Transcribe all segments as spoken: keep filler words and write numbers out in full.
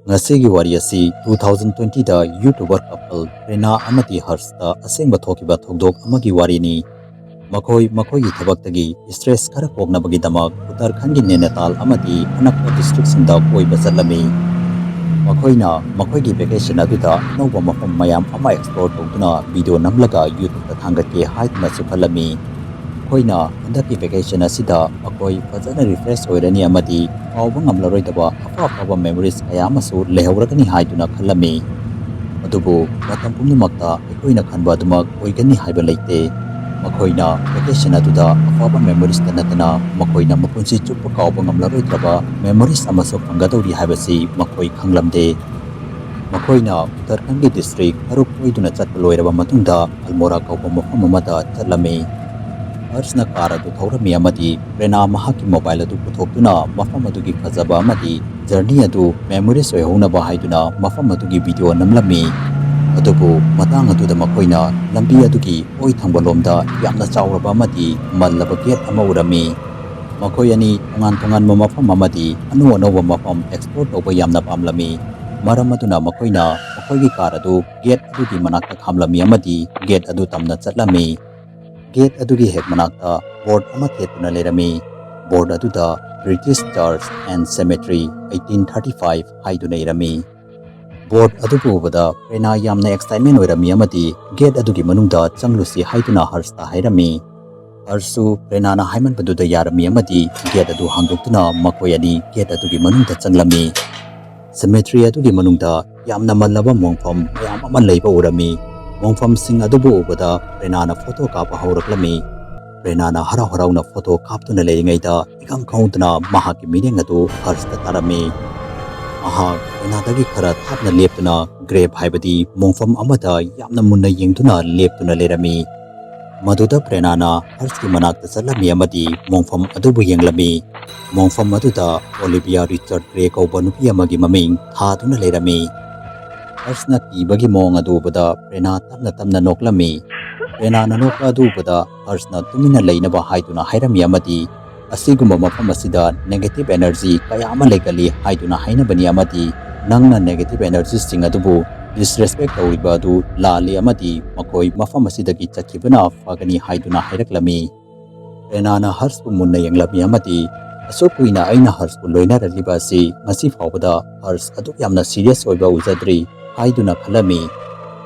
ꯉꯁꯤꯒꯤ ꯋꯥꯔꯤ ꯑꯁꯤ two thousand twenty ꯗ YouTuber couple ꯄ꯭ꯔꯦꯅꯥ ꯑꯃꯗꯤ ꯍꯔꯁꯇ ꯑꯁꯦꯡꯕ ꯊꯣꯛꯈꯤꯕ ꯊꯧꯗꯣꯛ ꯑꯃꯒꯤ ꯋꯥꯔꯤꯅꯤ꯫ ꯃꯈꯣꯏ ꯃꯈꯣꯏꯒꯤ ꯊꯕꯛꯇꯒꯤ stress ꯈꯔ ꯀꯣꯛꯅꯕꯒꯤꯗꯃꯛ ꯎꯠꯇꯔꯈꯟꯒꯤ ꯅꯦꯅꯦꯇꯥꯜ ꯑꯃꯗꯤ ꯑꯅꯛꯄ district ꯁꯤꯡꯗ ꯀꯣꯏꯕ ꯆꯠꯂꯝꯃꯤ꯫ ꯃꯈꯣꯏꯅ ꯃꯈꯣꯏꯒꯤ vacation ꯑꯗꯨꯗ ꯑꯅꯧꯕ ꯃꯐꯝ ꯃꯌꯥꯝ ꯑꯃ explore ꯇꯧꯗꯨꯅ video ꯅꯝꯂꯒ YouTube ꯗ ꯊꯥꯡꯒꯠꯀꯦ ꯍꯥꯏꯗꯨꯅꯁꯨ ꯈꯜꯂꯝꯃꯤ꯫ ꯃꯈꯣꯏꯅ ꯍꯟꯗꯛꯀꯤ vacation ꯑꯁꯤꯗ ꯃꯈꯣꯏ ꯐꯖꯅ refresh ꯑꯣꯏꯔꯅꯤ ꯑꯃꯗꯤ ꯀꯥꯎꯕ ꯉꯝꯂꯔꯣꯏꯗꯕ ꯑꯐ ꯑꯐꯕ memories ꯀꯌꯥ ꯑꯃꯁꯨ ꯂꯩꯍꯧꯔꯒꯅꯤ ꯍꯥꯏꯗꯨꯅ ꯈꯜꯂꯝꯃꯤ꯫ ꯑꯗꯨꯕꯨ ꯃꯇꯝ ꯄꯨꯝꯅꯃꯛꯇ ꯑꯩꯈꯣꯏꯅ ꯈꯟꯕ ꯑꯗꯨꯃꯛ ꯑꯣꯏꯒꯅꯤ ꯍꯥꯏꯕ ꯂꯩꯇꯦ꯫ ꯃꯈꯣꯏꯅ vacation ꯑꯗꯨꯗ ꯑꯐꯕ memories ꯇ ꯅꯠꯇꯅ ꯃꯈꯣꯏꯅ ꯃꯄꯨꯟꯁꯤ ꯆꯨꯞꯄ ꯀꯥꯎꯕ ꯉꯝꯂꯔꯣꯏꯗ꯭ꯔꯕ memories ꯑꯃꯁꯨ ꯐꯪꯒꯗꯧꯔꯤ ꯍꯥꯏꯕꯁꯤ ꯃꯈꯣꯏ ꯈꯪꯂꯝꯗꯦ꯫ ꯃꯈꯣꯏꯅ ꯎꯠꯇꯔꯈꯟꯒꯤ district ꯇꯔꯨꯛ ꯀꯣꯏꯗꯨꯅ ꯆꯠꯄ ꯂꯣꯏꯔꯕ ꯃꯇꯨꯡꯗ ꯑꯜꯃꯣꯔꯥ ꯀꯧꯕ ꯃꯐꯝ ꯑꯃꯗ ꯆꯠꯂꯝꯃꯤ꯫ ꯍꯔꯁꯅ car ꯑꯗꯨ ꯊꯧꯔꯝꯃꯤ ꯑꯃꯗꯤ ꯄ꯭ꯔꯦꯅꯥ ꯃꯍꯥꯛꯀꯤ mobile ꯑꯗꯨ ꯄꯨꯊꯣꯛꯇꯨꯅ ꯃꯐꯝ ꯑꯗꯨꯒꯤ ꯐꯖꯕ ꯑꯃꯗꯤ journey ꯑꯗꯨ memories ꯑꯣꯏꯍꯧꯅꯕ ꯍꯥꯏꯗꯨꯅ ꯃꯐꯝ ꯑꯗꯨꯒꯤ video ꯅꯝꯂꯝꯃꯤ꯫ ꯑꯗꯨꯕꯨ ꯃꯇꯥꯡ ꯑꯗꯨꯗ ꯃꯈꯣꯏꯅ ꯂꯝꯕꯤ ꯑꯗꯨꯒꯤ ꯑꯣꯏ ꯊꯪꯕ ꯂꯣꯝꯗ ꯌꯥꯝꯅ ꯆꯥꯎꯔꯕ ꯑꯃꯗꯤ ꯃꯜꯂꯕ gate ꯑꯃ ꯎꯔꯝꯃꯤ꯫ ꯃꯈꯣꯏ ꯑꯅꯤ ꯇꯣꯉꯥꯟ ꯇꯣꯉꯥꯟꯕ ꯃꯐꯝ ꯑꯃꯗꯤ ꯑꯅꯧ ꯑꯅꯧꯕ ꯃꯐꯝ explore ꯇꯧꯕ ꯌꯥꯝꯅ ꯄꯥꯝꯂꯝꯃꯤ꯫ ꯃꯔꯝ ꯑꯗꯨꯅ ꯃꯈꯣꯏꯅ ꯃꯈꯣꯏꯒꯤ car ꯑꯗꯨ gate ꯑꯗꯨꯒꯤ ꯃꯅꯥꯛꯇ ꯈꯥꯝꯂꯝꯃꯤ ꯑꯃꯗꯤ gate ꯑꯗꯨ ꯇꯝꯅ ꯆꯠꯂꯝꯃꯤ꯫ Gate ꯑꯗꯨꯒꯤ ꯍꯦꯛ ꯃꯅꯥꯛꯇ board ꯑꯃ ꯊꯦꯠꯇꯨꯅ ꯂꯩꯔꯝꯃꯤ꯫ Board ꯑꯗꯨꯗ British Church and Cemetery eighteen thirty five ꯍꯥꯏꯗꯨꯅ ꯏꯔꯝꯃꯤ꯫ Board ꯑꯗꯨꯕꯨ ꯎꯕꯗ ꯄ꯭ꯔꯦꯅꯥ ꯌꯥꯝꯅ excitement ꯑꯣꯏꯔꯝꯃꯤ ꯑꯃꯗꯤ gate ꯑꯗꯨꯒꯤ ꯃꯅꯨꯡꯗ ꯆꯪꯂꯨꯁꯤ ꯍꯥꯏꯗꯨꯅ ꯍꯔꯁꯇ ꯍꯥꯏꯔꯝꯃꯤ꯫ ꯍꯔꯁꯁꯨ ꯄ꯭ꯔꯦꯅꯥꯅ ꯍꯥꯏꯃꯟꯕꯗꯨꯗ ꯌꯥꯔꯝꯃꯤ ꯑꯃꯗꯤ gate ꯑꯗꯨ ꯍꯥꯡꯗꯣꯛꯇꯨꯅ ꯃꯈꯣꯏ ꯑꯅꯤ gate ꯑꯗꯨꯒꯤ ꯃꯅꯨꯡꯗ ꯆꯪꯂꯝꯃꯤ꯫ Cemetery ꯑꯗꯨꯒꯤ ꯃꯅꯨꯡꯗ ꯌꯥꯝꯅ ꯃꯜꯂꯕ ꯃꯣꯡꯐꯝ ꯃꯌꯥꯝ ꯑꯃ ꯂꯩꯕ ꯎꯔꯝꯃꯤ꯫ ꯃꯣꯡꯐꯝꯁꯤꯡ ꯑꯗꯨꯕꯨ ꯎꯕꯗ ꯄ꯭ꯔꯦꯅꯥꯅ photo ꯀꯥꯞꯄ ꯍꯧꯔꯛꯂꯝꯃꯤ꯫ ꯄ꯭ꯔꯦꯅꯥꯅ ꯍꯔꯥꯎ ꯍꯔꯥꯎꯅ photo ꯀꯥꯞꯇꯨꯅ ꯂꯩꯔꯤꯉꯩꯗ ꯏꯈꯪ ꯈꯪꯍꯧꯗꯅ ꯃꯍꯥꯛꯀꯤ ꯃꯤꯠꯌꯦꯡ ꯑꯗꯨ ꯍꯔꯁꯇ ꯇꯥꯔꯝꯃꯤ꯫ ꯃꯍꯥꯛ ꯄ꯭ꯔꯦꯅꯥꯗꯒꯤ ꯈꯔ ꯊꯥꯞꯅ ꯂꯦꯞꯇꯨꯅ grave ꯍꯥꯏꯕꯗꯤ ꯃꯣꯡꯐꯝ ꯑꯃꯗ ꯌꯥꯝꯅ ꯃꯨꯟꯅ ꯌꯦꯡꯗꯨꯅ ꯂꯦꯞꯇꯨꯅ ꯂꯩꯔꯝꯃꯤ꯫ ꯃꯗꯨꯗ ꯄ꯭ꯔꯦꯅꯥꯅ ꯍꯔꯁꯀꯤ ꯃꯅꯥꯛꯇ ꯆꯠꯂꯝꯃꯤ ꯑꯃꯗꯤ ꯃꯣꯡꯐꯝ ꯑꯗꯨꯕꯨ ꯌꯦꯡꯂꯝꯃꯤ꯫ ꯃꯣꯡꯐꯝ ꯑꯗꯨꯗ Olivia Richard Gray ꯀꯧꯕ ꯅꯨꯄꯤ ꯑꯃꯒꯤ ꯃꯃꯤꯡ ꯊꯥꯗꯨꯅ ꯂꯩꯔꯝꯃꯤ꯫ ꯍꯔꯁꯅ ꯀꯤꯕꯒꯤ ꯃꯑꯣꯡ ꯑꯗꯨ ꯎꯕꯗ ꯄ꯭ꯔꯦꯅꯥ ꯇꯞꯅ ꯇꯞꯅ ꯅꯣꯛꯂꯝꯃꯤ꯫ ꯄ꯭ꯔꯦꯅꯥꯅ ꯅꯣꯛꯄ ꯑꯗꯨ ꯎꯕꯗ ꯍꯔꯁꯅ ꯇꯨꯃꯤꯟꯅ ꯂꯩꯅꯕ ꯍꯥꯏꯗꯨꯅ ꯍꯥꯏꯔꯝꯃꯤ ꯑꯃꯗꯤ ꯑꯁꯤꯒꯨꯝꯕ ꯃꯐꯝ ꯑꯁꯤꯗ negative energy ꯀꯌꯥ ꯑꯃ ꯂꯩꯒꯜꯂꯤ ꯍꯥꯏꯗꯨꯅ ꯍꯥꯏꯅꯕꯅꯤ ꯑꯃꯗꯤ ꯅꯪꯅ negative energyꯁꯤꯡ ꯑꯗꯨꯕꯨ disrespect ꯇꯧꯔꯤꯕ ꯑꯗꯨ ꯂꯥꯜꯂꯤ ꯑꯃꯗꯤ ꯃꯈꯣꯏ ꯃꯐꯝ ꯑꯁꯤꯗꯒꯤ ꯆꯠꯈꯤꯕꯅ ꯐꯒꯅꯤ ꯍꯥꯏꯗꯨꯅ ꯍꯥꯏꯔꯛꯂꯝꯃꯤ꯫ ꯄ꯭ꯔꯦꯅꯥꯅ ꯍꯔꯁꯄꯨ ꯃꯨꯟꯅ ꯌꯦꯡꯂꯝꯃꯤ ꯑꯃꯗꯤ ꯑꯁꯨꯛ ꯀꯨꯏꯅ ꯑꯩꯅ ꯍꯔꯁꯄꯨ ꯂꯣꯏꯅꯔꯛꯂꯤꯕ ꯑꯁꯤ ꯉꯁꯤ ꯐꯥꯎꯕꯗ ꯍꯔꯁ ꯑꯗꯨꯛ ꯌꯥꯝꯅ serious ꯑꯣꯏꯕ ꯎꯖꯗ꯭ꯔꯤ ꯍꯥꯏꯗꯨꯅ ꯈꯜꯂꯝꯃꯤ꯫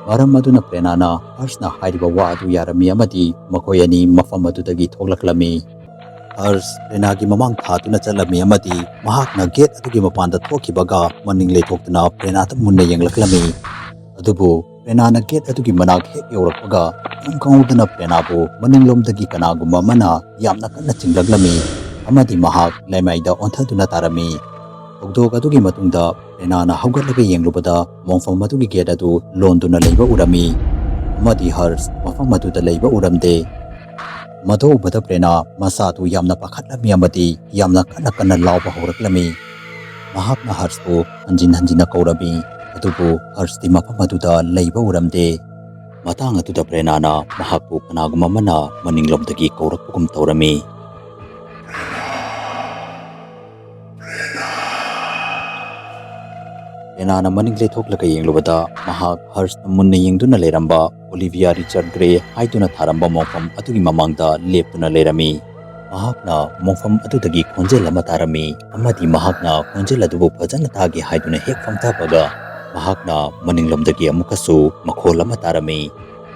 ꯃꯔꯝ ꯑꯗꯨꯅ ꯄ꯭ꯔꯦꯅꯥꯅ ꯍꯔꯁꯅ ꯍꯥꯏꯔꯤꯕ ꯋꯥ ꯑꯗꯨ ꯌꯥꯔꯝꯃꯤ ꯑꯃꯗꯤ ꯃꯈꯣꯏ ꯑꯅꯤ ꯃꯐꯝ ꯑꯗꯨꯗꯒꯤ ꯊꯣꯛꯂꯛꯂꯝꯃꯤ꯫ ꯍꯔꯁ ꯄ꯭ꯔꯦꯅꯥꯒꯤ ꯃꯃꯥꯡ ꯊꯥꯗꯨꯅ ꯆꯠꯂꯝꯃꯤ ꯑꯃꯗꯤ ꯃꯍꯥꯛꯅ gate ꯑꯗꯨꯒꯤ ꯃꯄꯥꯟꯗ ꯊꯣꯛꯈꯤꯕꯒ ꯃꯅꯤꯡ ꯂꯩꯊꯣꯛꯇꯨꯅ ꯄ꯭ꯔꯦꯅꯥꯗ ꯃꯨꯟꯅ ꯌꯦꯡꯂꯛꯂꯝꯃꯤ꯫ ꯑꯗꯨꯕꯨ ꯄ꯭ꯔꯦꯅꯥꯅ gate ꯑꯗꯨꯒꯤ ꯃꯅꯥꯛ ꯍꯦꯛ ꯌꯧꯔꯛꯄꯒ ꯏꯈꯪ ꯈꯪꯍꯧꯗꯅ ꯄ꯭ꯔꯦꯅꯥꯕꯨ ꯃꯅꯤꯡꯂꯣꯝꯗꯒꯤ ꯀꯅꯥꯒꯨꯝꯕ ꯑꯃꯅ ꯌꯥꯝꯅ ꯀꯟꯅ ꯆꯤꯡꯂꯛꯂꯝꯃꯤ ꯑꯃꯗꯤ ꯃꯍꯥꯛ ꯂꯩꯃꯥꯏꯗ ꯑꯣꯟꯊꯗꯨꯅ ꯇꯥꯔꯝꯃꯤ꯫ ꯊꯧꯗꯣꯛ ꯑꯗꯨꯒꯤ ꯃꯇꯨꯡꯗ ꯄ꯭ꯔꯦꯅꯥꯅ ꯍꯧꯒꯠꯂꯒ ꯌꯦꯡꯂꯨꯕꯗ ꯃꯣꯡꯐꯝ ꯑꯗꯨꯒꯤ gate ꯑꯗꯨ ꯂꯣꯟꯗꯨꯅ ꯂꯩꯕ ꯎꯔꯝꯃꯤ ꯑꯃꯗꯤ ꯍꯔꯁ ꯃꯐꯝ ꯑꯗꯨꯗ ꯂꯩꯕ ꯎꯔꯝꯗꯦ꯫ ꯃꯗꯨ ꯎꯕꯗ ꯄ꯭ꯔꯦꯅꯥ ꯃꯁꯥꯗꯨ ꯌꯥꯝꯅ ꯄꯥꯈꯠꯂꯝꯃꯤ ꯑꯃꯗꯤ ꯌꯥꯝꯅ ꯀꯟꯅ ꯀꯟꯅ ꯂꯥꯎꯕ ꯍꯧꯔꯛꯂꯝꯃꯤ꯫ ꯃꯍꯥꯛꯅ ꯍꯔꯁꯄꯨ ꯍꯟꯖꯤꯟ ꯍꯟꯖꯤꯟꯅ ꯀꯧꯔꯝꯃꯤ, ꯑꯗꯨꯕꯨ ꯍꯔꯁꯇꯤ ꯃꯐꯝ ꯑꯗꯨꯗ ꯂꯩꯕ ꯎꯔꯝꯗꯦ꯫ ꯃꯇꯥꯡ ꯑꯗꯨꯗ ꯄ꯭ꯔꯦꯅꯥꯅ ꯃꯍꯥꯛꯄꯨ ꯀꯅꯥꯒꯨꯝꯕ ꯑꯃꯅ ꯃꯅꯤꯡꯂꯣꯝꯗꯒꯤ ꯀꯧꯔꯛꯄꯒꯨꯝ ꯇꯧꯔꯝꯃꯤ꯫ ꯄ꯭ꯔꯦꯅꯥꯅ ꯃꯅꯤꯡ ꯂꯩꯊꯣꯛꯂꯒ ꯌꯦꯡꯂꯨꯕꯗ ꯃꯍꯥꯛ ꯍꯔꯁꯅ ꯃꯨꯟꯅ ꯌꯦꯡꯗꯨꯅ ꯂꯩꯔꯝꯕ ꯑꯣꯂꯤꯚꯤꯌꯥ ꯔꯤꯆꯥꯔꯗ ꯒ꯭ꯔꯦ ꯍꯥꯏꯗꯨꯅ ꯊꯥꯔꯝꯕ ꯃꯣꯡꯐꯝ ꯑꯗꯨꯒꯤ ꯃꯃꯥꯡꯗ ꯂꯦꯞꯇꯨꯅ ꯂꯩꯔꯝꯃꯤ꯫ ꯃꯍꯥꯛꯅ ꯃꯣꯡꯐꯝ ꯑꯗꯨꯗꯒꯤ ꯈꯣꯟꯖꯦꯜ ꯑꯃ ꯇꯥꯔꯝꯃꯤ ꯑꯃꯗꯤ ꯃꯍꯥꯛꯅ ꯈꯣꯟꯖꯦꯜ ꯑꯗꯨꯕꯨ ꯐꯖꯅ ꯇꯥꯒꯦ ꯍꯥꯏꯗꯨꯅ ꯍꯦꯛ ꯐꯝꯊꯕꯒ ꯃꯍꯥꯛꯅ ꯃꯅꯤꯡꯂꯣꯝꯗꯒꯤ ꯑꯃꯨꯛꯀꯁꯨ ꯃꯈꯣꯜ ꯑꯃ ꯇꯥꯔꯝꯃꯤ꯫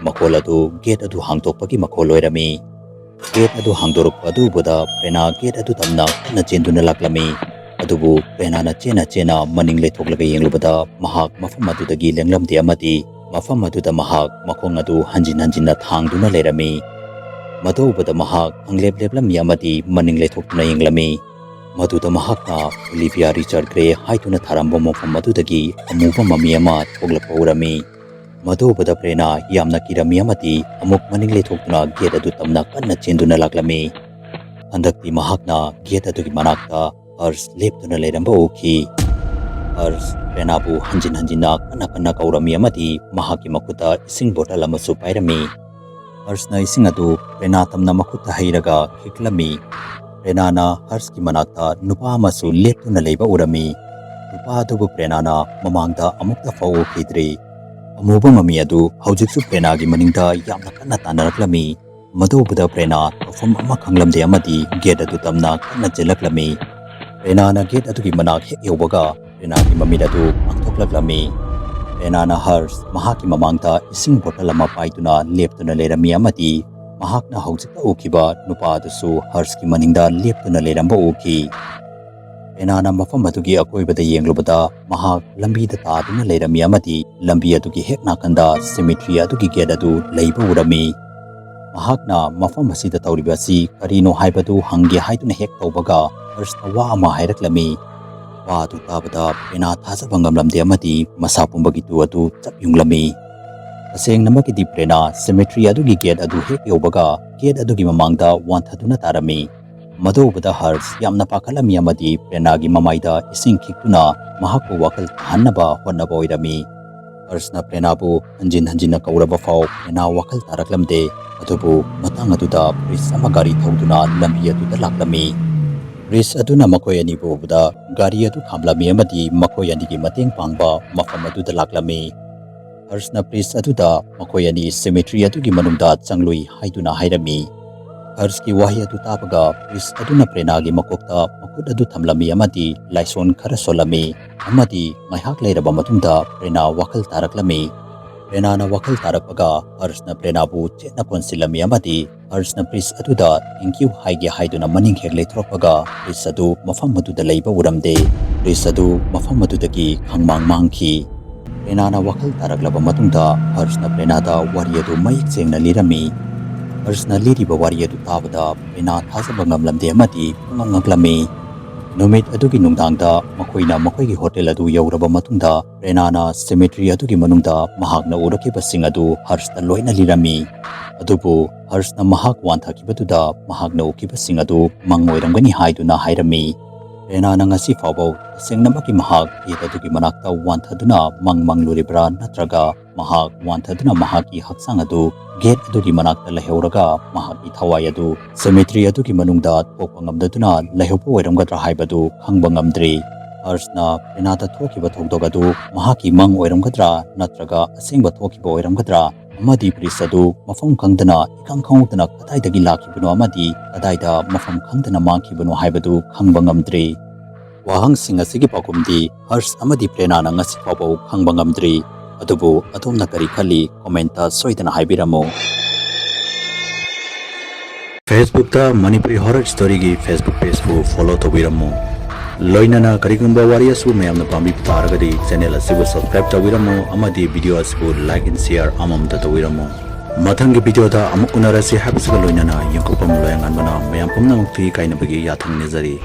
ꯃꯈꯣꯜ ꯑꯗꯨ gate ꯑꯗꯨ ꯍꯥꯡꯗꯣꯛꯄꯒꯤ ꯃꯈꯣꯜ ꯑꯣꯏꯔꯝꯃꯤ꯫ Gate ꯑꯗꯨ ꯍꯥꯡꯗꯣꯔꯛꯄ ꯑꯗꯨ ꯎꯕꯗ ꯄ꯭ꯔꯦꯅꯥ gate ꯑꯗꯨ ꯇꯝꯅ ꯀꯟꯅ ꯆꯦꯟꯗꯨꯅ ꯂꯥꯛꯂꯝꯃꯤ꯫ ꯑꯗꯨꯕꯨ ꯄ꯭ꯔꯦꯅꯥꯅ ꯆꯦꯟꯅ ꯆꯦꯟꯅ ꯃꯅꯤꯡ ꯂꯩꯊꯣꯛꯂꯒ ꯌꯦꯡꯂꯨꯕꯗ ꯃꯍꯥꯛ ꯃꯐꯝ ꯑꯗꯨꯗꯒꯤ ꯂꯦꯡꯂꯝꯗꯦ ꯑꯃꯗꯤ ꯃꯐꯝ ꯑꯗꯨꯗ ꯃꯍꯥꯛ ꯃꯈꯣꯡ ꯑꯗꯨ ꯍꯟꯖꯤꯟ ꯍꯟꯖꯤꯟꯅ ꯊꯥꯡꯗꯨꯅ ꯂꯩꯔꯝꯃꯤ꯫ ꯃꯗꯨ ꯎꯕꯗ ꯃꯍꯥꯛ ꯈꯪꯂꯦꯞ ꯂꯦꯞꯂꯝꯃꯤ ꯑꯃꯗꯤ ꯃꯅꯤꯡ ꯂꯩꯊꯣꯛꯇꯨꯅ ꯌꯦꯡꯂꯝꯃꯤ꯫ ꯃꯗꯨꯗ ꯃꯍꯥꯛꯅ ꯑꯣꯂꯤꯚꯤꯌꯥ ꯔꯤꯆꯥꯔꯗ ꯒ꯭ꯔꯦ ꯍꯥꯏꯗꯨꯅ ꯊꯥꯔꯝꯕ ꯃꯐꯝ ꯑꯗꯨꯗꯒꯤ ꯑꯃꯨꯕ ꯃꯃꯤ ꯑꯃ ꯊꯣꯛꯂꯛꯄ ꯎꯔꯝꯃꯤ꯫ ꯃꯗꯨ ꯎꯕꯗ ꯄ꯭ꯔꯦꯅꯥ ꯌꯥꯝꯅ ꯀꯤꯔꯝꯃꯤ ꯑꯃꯗꯤ ꯑꯃꯨꯛ ꯃꯅꯤꯡ ꯂꯩꯊꯣꯛꯇꯨꯅ gate ꯑꯗꯨ ꯇꯝꯅ ꯀꯟꯅ ꯆꯦꯟꯗꯨꯅ ꯂꯥꯛꯂꯝꯃꯤ꯫ ꯍꯟꯗꯛꯇꯤ ꯃꯍꯥꯛꯅ gate ꯑꯗꯨꯒꯤ ꯃꯅꯥꯛꯇ ꯍꯔꯁ ꯂꯦꯞꯇꯨꯅ ꯂꯩꯔꯝꯕ ꯎꯈꯤ꯫ ꯍꯔꯁ ꯄ꯭ꯔꯦꯅꯥꯕꯨ ꯍꯟꯖꯤꯟ ꯍꯟꯖꯤꯟꯅ ꯀꯟꯅ ꯀꯟꯅ ꯀꯧꯔꯝꯃꯤ ꯑꯃꯗꯤ ꯃꯍꯥꯛꯀꯤ ꯃꯈꯨꯠꯇ ꯏꯁꯤꯡ bottle ꯑꯃꯁꯨ ꯄꯥꯏꯔꯝꯃꯤ꯫ ꯍꯔꯁꯅ ꯏꯁꯤꯡ ꯑꯗꯨ ꯄ꯭ꯔꯦꯅꯥ ꯇꯝꯅ ꯃꯈꯨꯠꯇ ꯍꯩꯔꯒ ꯈꯤꯛꯂꯝꯃꯤ꯫ ꯄ꯭ꯔꯦꯅꯥꯅ ꯍꯔꯁꯀꯤ ꯃꯅꯥꯛꯇ ꯅꯨꯄꯥ ꯑꯃꯁꯨ ꯂꯦꯞꯇꯨꯅ ꯂꯩꯕ ꯎꯔꯝꯃꯤ꯫ ꯅꯨꯄꯥ ꯑꯗꯨꯕꯨ ꯄ꯭ꯔꯦꯅꯥꯅ ꯃꯃꯥꯡꯗ ꯑꯃꯨꯛꯇ ꯐꯥꯎ ꯎꯈꯤꯗ꯭ꯔꯤ꯫ ꯑꯃꯨꯕ ꯃꯃꯤ ꯑꯗꯨ ꯍꯧꯖꯤꯛꯁꯨ ꯄ꯭ꯔꯦꯅꯥꯒꯤ ꯃꯅꯤꯡꯗ ꯌꯥꯝꯅ ꯀꯟꯅ ꯇꯥꯟꯅꯔꯛꯂꯝꯃꯤ꯫ ꯃꯗꯨ ꯎꯕꯗ ꯄ꯭ꯔꯦꯅꯥ ꯇꯧꯐꯝ ꯑꯃ ꯈꯪꯂꯝꯗꯦ ꯑꯃꯗꯤ ꯒꯦꯠ ꯑꯗꯨ ꯇꯝꯅ ꯀꯟꯅ ꯆꯦꯜꯂꯛꯂꯝꯃꯤ꯫ ꯄ꯭ꯔꯦꯅꯥꯅ ꯒꯦꯠ ꯑꯗꯨꯒꯤ ꯃꯅꯥꯛ ꯍꯦꯛ ꯌꯧꯕꯒ ꯄ꯭ꯔꯦꯅꯥꯒꯤ ꯃꯃꯤꯠ ꯑꯗꯨ ꯄꯥꯡꯊꯣꯛꯂꯛꯂꯝꯃꯤ꯫ ꯄ꯭ꯔꯦꯅꯥꯅ ꯍꯔꯁ ꯃꯍꯥꯛꯀꯤ ꯃꯃꯥꯡꯗ ꯏꯁꯤꯡ ꯕꯣꯇꯜ ꯑꯃ ꯄꯥꯏꯗꯨꯅ ꯂꯦꯞꯇꯨꯅ ꯂꯩꯔꯝꯃꯤ ꯑꯃꯗꯤ ꯃꯍꯥꯛꯅ ꯍꯧꯖꯤꯛꯇ ꯎꯈꯤꯕ ꯅꯨꯄꯥ ꯑꯗꯨꯁꯨ ꯍꯔꯁꯀꯤ ꯃꯅꯤꯡꯗ ꯂꯦꯞꯇꯨꯅ ꯂꯩꯔꯝꯕ ꯎꯈꯤ꯫ ꯄ꯭ꯔꯦꯅꯥꯅ ꯃꯐꯝ ꯑꯗꯨꯒꯤ ꯑꯀꯣꯏꯕꯗ ꯌꯦꯡꯂꯨꯕꯗ ꯃꯍꯥꯛ ꯂꯝꯕꯤꯗ ꯇꯥꯗꯨꯅ ꯂꯩꯔꯝꯃꯤ ꯑꯃꯗꯤ ꯂꯝꯕꯤ ꯑꯗꯨꯒꯤ ꯍꯦꯛ ꯅꯥꯀꯟꯗ cemetery ꯑꯗꯨꯒꯤ ꯒꯦꯠ ꯑꯗꯨ ꯂꯩꯕ ꯎꯔꯝꯃꯤ꯫ ꯃꯍꯥꯛꯅ ꯃꯐꯝ ꯑꯁꯤꯗ ꯇꯧꯔꯤꯕ ꯑꯁꯤ ꯀꯔꯤꯅꯣ ꯍꯥꯏꯕꯗꯨ ꯍꯪꯒꯦ ꯍꯥꯏꯗꯨꯅ ꯍꯦꯛ ꯇꯧꯕꯒ ꯍꯔꯁꯅ ꯋꯥ ꯑꯃ ꯍꯥꯏꯔꯛꯂꯝꯃꯤ꯫ ꯋꯥ ꯑꯗꯨ ꯇꯥꯕꯗ ꯄ꯭ꯔꯦꯅꯥ ꯊꯥꯖꯕ ꯉꯝꯂꯝꯗꯦ ꯑꯃꯗꯤ ꯃꯁꯥ ꯄꯨꯝꯕꯒꯤ ꯇꯨ ꯑꯗꯨ ꯆꯞ ꯌꯨꯡꯂꯝꯃꯤ꯫ ꯇꯁꯦꯡꯅꯃꯛꯀꯤꯗꯤ ꯄ꯭ꯔꯦꯅꯥ cemetery ꯑꯗꯨꯒꯤ ꯒꯦꯠ ꯑꯗꯨ ꯍꯦꯛ ꯌꯧꯕꯒ ꯒꯦꯠ ꯑꯗꯨꯒꯤ ꯃꯃꯥꯡꯗ ꯋꯥꯟꯊꯗꯨꯅ ꯇꯥꯔꯝꯃꯤ꯫ ꯃꯗꯨ ꯎꯕꯗ ꯍꯔꯁ ꯌꯥꯝꯅ ꯄꯥꯈꯠꯂꯝꯃꯤ ꯑꯃꯗꯤ ꯄ꯭ꯔꯦꯅꯥꯒꯤ ꯃꯃꯥꯏꯗ ꯏꯁꯤꯡ ꯈꯤꯛꯇꯨꯅ ꯃꯍꯥꯛꯄꯨ ꯋꯥꯈꯜ ꯇꯥꯍꯟꯅꯕ ꯍꯣꯠꯅꯕ ꯑꯣꯏꯔꯝꯃꯤ꯫ ꯍꯔꯁꯅ ꯄ꯭ꯔꯦꯅꯥꯕꯨ ꯍꯟꯖꯤꯟ ꯍꯟꯖꯤꯟꯅ ꯀꯧꯔꯕ ꯐꯥꯎ ꯄ꯭ꯔꯦꯅꯥ ꯋꯥꯈꯜ ꯇꯥꯔꯛꯂꯝꯗꯦ꯫ ꯑꯗꯨꯕꯨ ꯃꯇꯥꯡ ꯑꯗꯨꯗ ꯄ꯭ꯔꯤꯁ ꯑꯃ ꯒꯥꯔꯤ ꯊꯧꯗꯨꯅ ꯂꯝꯕꯤ ꯑꯗꯨꯗ ꯂꯥꯛꯂꯝꯃꯤ꯫ ꯄ꯭ꯔꯤꯁ ꯑꯗꯨꯅ ꯃꯈꯣꯏ ꯑꯅꯤꯕꯨ ꯎꯕꯗ ꯒꯥꯔꯤ ꯑꯗꯨ ꯈꯥꯝꯂꯝꯃꯤ ꯑꯃꯗꯤ ꯃꯈꯣꯏ ꯑꯅꯤꯒꯤ ꯃꯇꯦꯡ ꯄꯥꯡꯕ ꯃꯐꯝ ꯑꯗꯨꯗ ꯂꯥꯛꯂꯝꯃꯤ꯫ ꯍꯔꯁꯅ ꯄ꯭ꯔꯤꯁ ꯑꯗꯨꯗ ꯃꯈꯣꯏ ꯑꯅꯤ cemetery ꯑꯗꯨꯒꯤ ꯃꯅꯨꯡꯗ ꯆꯪꯂꯨꯏ ꯍꯥꯏꯗꯨꯅ ꯍꯥꯏꯔꯝꯃꯤ꯫ ꯍꯔꯁꯀꯤ ꯋꯥꯍꯩ ꯑꯗꯨ ꯇꯥꯕꯒ ꯄ꯭ꯔꯤꯁ ꯑꯗꯨꯅ ꯄ꯭ꯔꯦꯅꯥꯒꯤ ꯃꯀꯣꯛꯇ ꯃꯈꯨꯠ ꯑꯗꯨ ꯊꯝꯂꯝꯃꯤ ꯑꯃꯗꯤ ꯂꯥꯏꯁꯣꯟ ꯈꯔ ꯁꯣꯜꯂꯝꯃꯤ ꯑꯃꯗꯤ ꯉꯥꯏꯍꯥꯛ ꯂꯩꯔꯕ ꯃꯇꯨꯡꯗ ꯄ꯭ꯔꯦꯅꯥ ꯋꯥꯈꯜ ꯇꯥꯔꯛꯂꯝꯃꯤ꯫ ꯄ꯭ꯔꯦꯅꯥꯅ ꯋꯥꯈꯜ ꯇꯥꯔꯛꯄꯒ ꯍꯔꯁꯅ ꯄ꯭ꯔꯦꯅꯥꯕꯨ ꯆꯦꯠꯅ ꯀꯣꯟꯁꯤꯜꯂꯝꯃꯤ ꯑꯃꯗꯤ ꯍꯔꯁꯅ ꯄ꯭ꯔꯤꯁ ꯑꯗꯨꯗ thank you ꯍꯥꯏꯒꯦ ꯍꯥꯏꯗꯨꯅ ꯃꯅꯤꯡ ꯍꯦꯛ ꯂꯩꯊꯣꯔꯛꯄꯒ ꯄ꯭ꯔꯤꯁ ꯑꯗꯨ ꯃꯐꯝ ꯑꯗꯨꯗ ꯂꯩꯕ ꯎꯔꯝꯗꯦ꯫ ꯄ꯭ꯔꯤꯁ ꯑꯗꯨ ꯃꯐꯝ ꯑꯗꯨꯗꯒꯤ ꯈꯪꯃꯥꯡ ꯃꯥꯡꯈꯤ꯫ ꯄ꯭ꯔꯦꯅꯥꯅ ꯋꯥꯈꯜ ꯇꯥꯔꯛꯂꯕ ꯃꯇꯨꯡꯗ ꯍꯔꯁꯅ ꯄ꯭ꯔꯦꯅꯥꯗ ꯋꯥꯔꯤ ꯑꯗꯨ ꯃꯌꯦꯛ ꯁꯦꯡꯅ ꯂꯤꯔꯝꯃꯤ꯫ ꯍꯔꯁꯅ ꯂꯤꯔꯤꯕ ꯋꯥꯔꯤ ꯑꯗꯨ ꯇꯥꯕꯗ ꯄ꯭ꯔꯦꯅꯥ ꯊꯥꯖꯕ ꯉꯝꯂꯝꯗꯦ ꯑꯃꯗꯤ ꯄꯨꯡꯉꯛ ꯉꯛꯂꯝꯃꯤ꯫ ꯅꯨꯃꯤꯠ ꯑꯗꯨꯒꯤ ꯅꯨꯡꯗꯥꯡꯗ ꯃꯈꯣꯏꯅ ꯃꯈꯣꯏꯒꯤ ꯍꯣꯇꯦꯜ ꯑꯗꯨ ꯌꯧꯔꯕ ꯃꯇꯨꯡꯗ ꯄ꯭ꯔꯦꯅꯥꯅ cemetery ꯑꯗꯨꯒꯤ ꯃꯅꯨꯡꯗ ꯃꯍꯥꯛꯅ ꯎꯔꯛꯈꯤꯕꯁꯤꯡ ꯑꯗꯨ ꯍꯔꯁꯇ ꯂꯣꯏꯅ ꯂꯤꯔꯝꯃꯤ꯫ ꯑꯗꯨꯕꯨ ꯍꯔꯁꯅ ꯃꯍꯥꯛ ꯋꯥꯟꯊꯈꯤꯕꯗꯨꯗ ꯃꯍꯥꯛꯅ ꯎꯈꯤꯕꯁꯤꯡ ꯑꯗꯨ ꯃꯪ ꯑꯣꯏꯔꯝꯒꯅꯤ ꯍꯥꯏꯗꯨꯅ ꯍꯥꯏꯔꯝꯃꯤ꯫ ꯄ꯭ꯔꯦꯅꯥꯅ ꯉꯁꯤ ꯐꯥꯎꯕ ꯇꯁꯦꯡꯅꯃꯛꯀꯤ ꯃꯍꯥꯛ ꯒꯦꯠ ꯑꯗꯨꯒꯤ ꯃꯅꯥꯛꯇ ꯋꯥꯟꯊꯗꯨꯅ ꯃꯪ ꯃꯪꯂꯨꯔꯤꯕ꯭ꯔꯥ ꯅꯠꯇ꯭ꯔꯒ ꯃꯍꯥꯛ ꯋꯥꯟꯊꯗꯨꯅ ꯃꯍꯥꯛꯀꯤ ꯍꯛꯆꯥꯡ ꯑꯗꯨ ꯒꯦꯠ ꯑꯗꯨꯒꯤ ꯃꯅꯥꯛꯇ ꯂꯩꯍꯧꯔꯒ ꯃꯍꯥꯛꯀꯤ ꯊꯋꯥꯏ ꯑꯗꯨ ꯁꯦꯃꯤꯇ꯭ꯔꯤ ꯑꯗꯨꯒꯤ ꯃꯅꯨꯡꯗ ꯊꯣꯛꯄ ꯉꯝꯗꯗꯨꯅ ꯂꯩꯍꯧꯕ ꯑꯣꯏꯔꯝꯒꯗ꯭ꯔꯥ ꯍꯥꯏꯕꯗꯨ ꯈꯪꯕ ꯉꯝꯗ꯭ꯔꯤ꯫ ꯍꯔꯁꯅ ꯄ꯭ꯔꯦꯅꯥꯗ ꯊꯣꯛꯈꯤꯕ ꯊꯧꯗꯣꯛ ꯑꯗꯨ ꯃꯍꯥꯛꯀꯤ ꯃꯪ ꯑꯣꯏꯔꯝꯒꯗ꯭ꯔꯥ ꯅꯠꯇ꯭ꯔꯒ ꯑꯁꯦꯡꯕ ꯊꯣꯛꯈꯤꯕ ꯑꯣꯏꯔꯝꯒꯗ꯭ꯔꯥ ꯑꯃꯗꯤ ꯄ꯭ꯔꯤꯁ ꯑꯗꯨ ꯃꯐꯝ ꯈꯪꯗꯅ ꯏꯈꯪ ꯈꯪꯍꯧꯗꯅ ꯀꯗꯥꯏꯗꯒꯤ ꯂꯥꯛꯈꯤꯕꯅꯣ ꯑꯃꯗꯤ ꯀꯗꯥꯏꯗ ꯃꯐꯝ ꯈꯪꯗꯅ ꯃꯥꯡꯈꯤꯕꯅꯣ ꯍꯥꯏꯕꯗꯨ ꯈꯪꯕ ꯉꯝꯗ꯭ꯔꯤ꯫ ꯋꯥꯍꯪꯁꯤꯡ ꯑꯁꯤꯒꯤ ꯄꯥꯎꯈꯨꯝꯗꯤ ꯍꯔꯁ ꯑꯃꯗꯤ ꯄ꯭ꯔꯦꯅꯥꯅ ꯉꯁꯤ ꯐꯥꯎꯕ ꯈꯪꯕ ꯉꯝꯗ꯭ꯔꯤ꯫ ꯑꯗꯨꯕꯨ ꯑꯗꯣꯝꯅ ꯀꯔꯤ ꯈꯜꯂꯤ? ꯀꯣꯃꯦꯟꯇ ꯁꯣꯏꯗꯅ ꯍꯥꯏꯕꯤꯔꯝꯃꯨ꯫ Facebookꯇ ꯃꯅꯤꯄꯨꯔꯤ ꯍꯣꯔꯔ ꯁ꯭ꯇꯣꯔꯤꯒꯤ Facebook pageꯄꯨ follow ꯇꯧꯕꯤꯔꯝꯃꯨ꯫ ꯂꯣꯏꯅꯅ ꯀꯔꯤꯒꯨꯝꯕ ꯋꯥꯔꯤ ꯑꯁꯤꯕꯨ ꯃꯌꯥꯝꯅ ꯄꯥꯝꯕꯤꯕ ꯇꯥꯔꯒꯗꯤ channel ꯑꯁꯤꯕꯨ subscribe ꯇꯧꯕꯤꯔꯝꯃꯨ ꯑꯃꯗꯤ video ꯑꯁꯤꯕꯨ like and share ꯑꯃꯃꯝꯇ ꯇꯧꯕꯤꯔꯝꯃꯨ꯫ ꯃꯊꯪꯒꯤ videoꯗ ꯑꯃꯨꯛ ꯎꯅꯔꯁꯤ ꯍꯥꯏꯕꯁꯤꯒ ꯂꯣꯏꯅꯅ ꯌꯦꯡꯊꯣꯛꯄ ꯂꯣꯌꯥꯉꯥꯟꯕꯅ ꯃꯌꯥꯝ ꯄꯨꯝꯅꯃꯛꯀꯤ ꯀꯥꯏꯅꯕꯒꯤ ꯌꯥꯊꯪ ꯅꯤꯖꯔꯤ꯫